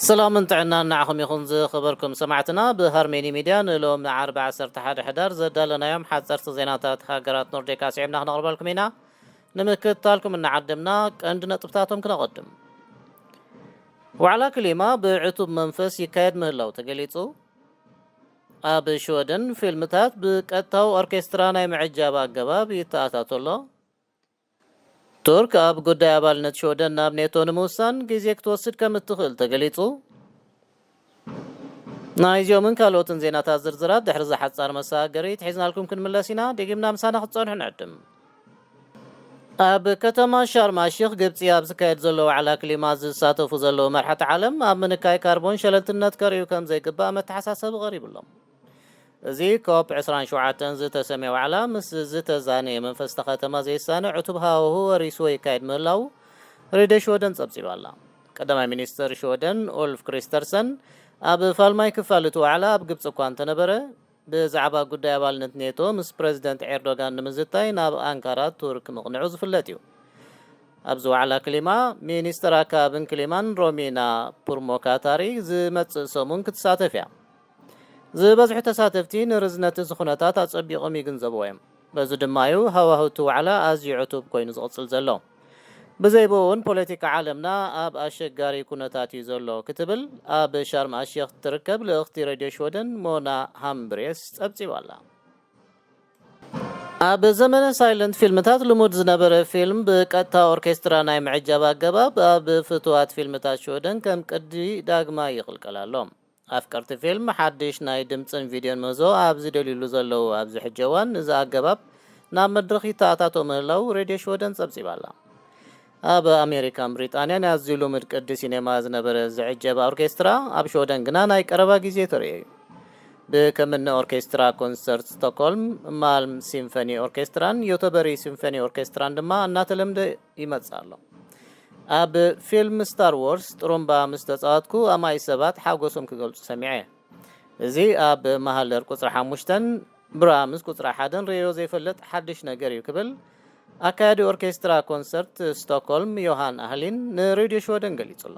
ሰላምን ጥዕናን ንዓኹም ይኹን ዝኸበርኩም ሰማዕትና። ብሃርሜኒ ሚድያ ንሎሚ ዓርቢ ዓሰርተ ሓደ ሕዳር ዘዳለናዮም ሓፀርቲ ዜናታት ሃገራት ኖርዲክ ኣስዒብና ክነቕርበልኩም ኢና። ንምክትታልኩም እናዓደምና ቀንዲ ነጥብታቶም ክነቐድም። ዋዕላ ክሊማ ብዕቱብ መንፈስ ይካየድ ምህላው ተገሊጹ። ኣብ ሽወደን ፊልምታት ብቀጥታዊ ኦርኬስትራ ናይ ምዕጃብ ኣገባብ ይተኣታቶ ኣሎ። ቱርክ ኣብ ጉዳይ ኣባልነት ሽወደን ናብ ኔቶ ንምውሳን ግዜ ክትወስድ ከም እትኽእል ተገሊጹ። ናይዚኦምን ካልኦትን ዜናታት ዝርዝራት ድሕሪ ዝሓጻር መሰጋገሪት ሒዝናልኩም ክንምለስ ኢና። ደጊምና ምሳና ክትጸንሑ ንዕድም። ኣብ ከተማ ሻርማ ሺኽ ግብጺ ኣብ ዝካየድ ዘሎ ዋዕላ ክሊማ ዝሳተፉ ዘለዉ መርሓቲ ዓለም ኣብ ምንካይ ካርቦን ሸለልትነት ከርእዩ ከም ዘይግባእ መተሓሳሰቢ ቀሪብሎም። እዚ ኮፕ ዕስራን ሸውዓተን ዝተሰምየ ዋዕላ ምስ ዝተዛነየ መንፈስቲ ከተማ ዘይሳነ ዕቱብ ሃዋሁ ወሪስዎ ይካየድ ምህላው ሬድዮ ሽወደን ጸብጺባ ኣላ። ቀዳማይ ሚኒስትር ሽወደን ኡልፍ ክሪስተርሰን ኣብ ፋልማይ ክፋል እቲ ዋዕላ ኣብ ግብጺ እኳ እንተነበረ፣ ብዛዕባ ጉዳይ ኣባልነት ኔቶ ምስ ፕረዚደንት ኤርዶጋን ንምዝታይ ናብ ኣንካራ ቱርክ ምቕንዑ ዝፍለጥ እዩ። ኣብዚ ዋዕላ ክሊማ፣ ሚኒስትር ኣከባብን ክሊማን ሮሚና ፑርሞካታሪ ዝመጽእ ሰሙን ክትሳተፍ እያ። ዝበዝሑ ተሳተፍቲ ንርዝነት እዚ ኩነታት ኣጸቢቖም ይግንዘብዎ እዮም። በዚ ድማ እዩ ሃዋህው እቲ ዋዕላ ኣዝዩ ዕቱብ ኮይኑ ዝቕጽል ዘሎ። ብዘይ ብኡ እውን ፖለቲካ ዓለምና ኣብ ኣሸጋሪ ኩነታት እዩ ዘሎ ክትብል ኣብ ሻርም ኣሼኽ ትርከብ ልእኽቲ ሬድዮ ሽወደን ሞና ሃምብሬስ ጸብጺባ ኣላ። ኣብ ዘመነ ሳይለንት ፊልምታት ልሙድ ዝነበረ ፊልም ብቀጥታ ኦርኬስትራ ናይ ምዕጃብ ኣገባብ ኣብ ፍቱዋት ፊልምታት ሽወደን ከም ቅዲ ዳግማይ ይቕልቀል ኣሎ። ኣፍቀርቲ ፊልም ሓድሽ ናይ ድምጽን ቪድዮን ምህዞ ኣብ ዝደልዩሉ ዘለዉ ኣብዚ ሕጂ እዋን፣ እዚ ኣገባብ ናብ መድረኽ ይተኣታቶ ምህላው ሬድዮ ሽወደን ጸብጺባ ኣላ። ኣብ ኣሜሪካን ብሪጣንያን ኣዝዩ ልሙድ ቅዲ ሲኔማ ዝነበረ ዝዕጀብ ኦርኬስትራ፣ ኣብ ሽወደን ግና ናይ ቀረባ ግዜ ተርእዮ እዩ። ብከምኒ ኦርኬስትራ ኮንሰርት ስቶክሆልም፣ ማልም ሲምፎኒ ኦርኬስትራን ዮቶበሪ ሲምፎኒ ኦርኬስትራን ድማ እናተለምደ ይመጽእ ኣሎ። ኣብ ፊልም ስታር ዎርስ ጥሩምባ ምስ ተጻወትኩ፣ ኣማይ ሰባት ሓጎሶም ክገልጹ ሰሚዐ። እዚ ኣብ ማህለር ቁጽሪ ሓሙሽተን ብራምስ ቁጽሪ ሓደን ርእዮ ዘይፈልጥ ሓድሽ ነገር እዩ ክብል ኣካያዲ ኦርኬስትራ ኮንሰርት ስቶክሆልም ዮሃን ኣህሊን ንሬድዮ ሽወደን ገሊጹ ኣሎ።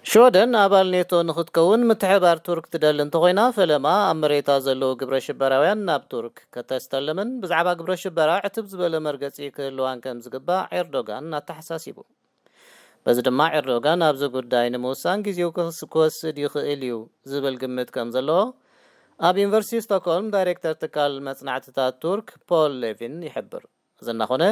ሽወደን ኣባል ኔቶ ንኽትከውን ምትሕባር ቱርክ ትደሊ እንተኾይና፣ ፈለማ ኣብ መሬታ ዘለዉ ግብረ ሽበራውያን ናብ ቱርክ ከተስተልምን ብዛዕባ ግብረ ሽበራ ዕትብ ዝበለ መርገጺ ክህልዋን ከም ዝግባእ ኤርዶጋን ኣተሓሳሲቡ። በዚ ድማ ኤርዶጋን ኣብዚ ጉዳይ ንምውሳን ግዜኡ ክስ-፣ ክወስድ ይኽእል እዩ ዝብል ግምት ከም ዘለዎ ኣብ ዩኒቨርሲቲ ስቶክሆልም ዳይሬክተር ትካል መጽናዕትታት ቱርክ ፖል ሌቪን ይሕብር። እዚ እናኾነ፣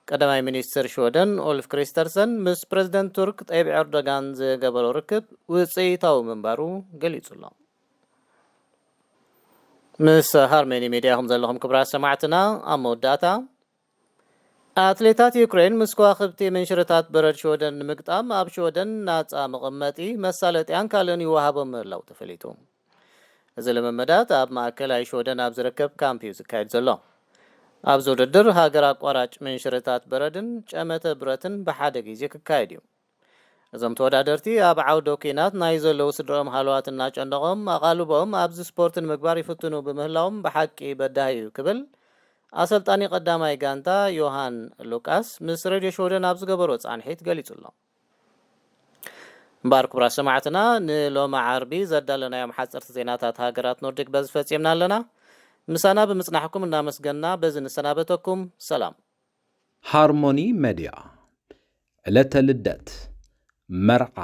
ቀዳማይ ሚኒስትር ሽወደን ኡልፍ ክሪስተርሰን ምስ ፕረዚደንት ቱርክ ጠይብ ኤርዶጋን ዝገበሮ ርክብ ውጽኢታዊ ምንባሩ ገሊጹ ኣሎ። ምስ ሃርሜኒ ሚድያ ኢኹም ዘለኹም ክቡራት ሰማዕትና። ኣብ መወዳእታ፣ ኣትሌታት ዩክሬን ምስ ከዋኽብቲ ምንሽርታት በረድ ሽወደን ንምግጣም ኣብ ሽወደን ናጻ መቐመጢ መሳለጥያን ካልእን ይወሃቦም ምህላው ተፈሊጡ። እዚ ልምምዳት ኣብ ማእከላይ ሽወደን ኣብ ዝርከብ ካምፕ እዩ ዝካየድ ዘሎ። ኣብዚ ውድድር ሃገር ኣቋራጭ ምንሽርታት በረድን ጨመተ ብረትን ብሓደ ግዜ ክካየድ እዩ። እዞም ተወዳደርቲ ኣብ ዓውደ ኲናት ናይ ዘለዉ ስድርኦም ሃለዋት እናጨነቖም ኣቓልቦኦም ኣብዚ ስፖርት ንምግባር ይፍትኑ ብምህላዎም ብሓቂ በዳሂ እዩ ክብል ኣሰልጣኒ ቀዳማይ ጋንታ ዮሃን ሉቃስ ምስ ሬድዮ ሽወደን ኣብ ዝገበሮ ጻንሒት ገሊጹ ኣሎ። እምበኣር ክቡራት ሰማዕትና፣ ንሎሚ ዓርቢ ዘዳለናዮም ሓጸርቲ ዜናታት ሃገራት ኖርዲክ በዚ ፈጺምና ኣለና። ምሳና ብምጽናሕኩም እናመስገንና በዚ ንሰናበተኩም። ሰላም። ሃርሞኒ መድያ፣ ዕለተ ልደት፣ መርዓ፣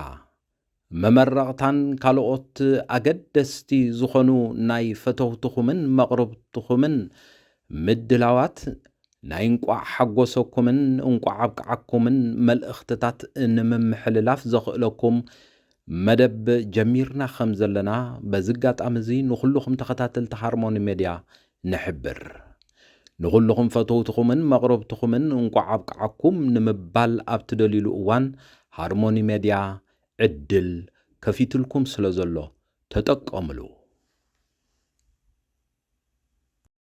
መመረቕታን ካልኦት ኣገደስቲ ዝኾኑ ናይ ፈተውትኹምን መቕርብትኹምን ምድላዋት ናይ እንቋዕ ሓጎሰኩምን እንቋዕ ኣብቅዓኩምን መልእኽትታት ንምምሕልላፍ ዘኽእለኩም መደብ ጀሚርና ከም ዘለና በዚ ኣጋጣሚ እዚ ንኹልኹም ተኸታተልቲ ሃርሞኒ ሜድያ ንሕብር። ንኹልኹም ፈተውትኹምን መቕረብትኹምን እንቋዕ ኣብቅዓኩም ንምባል ኣብ ትደልዩሉ እዋን ሃርሞኒ ሜድያ ዕድል ከፊትልኩም ስለ ዘሎ ተጠቀምሉ።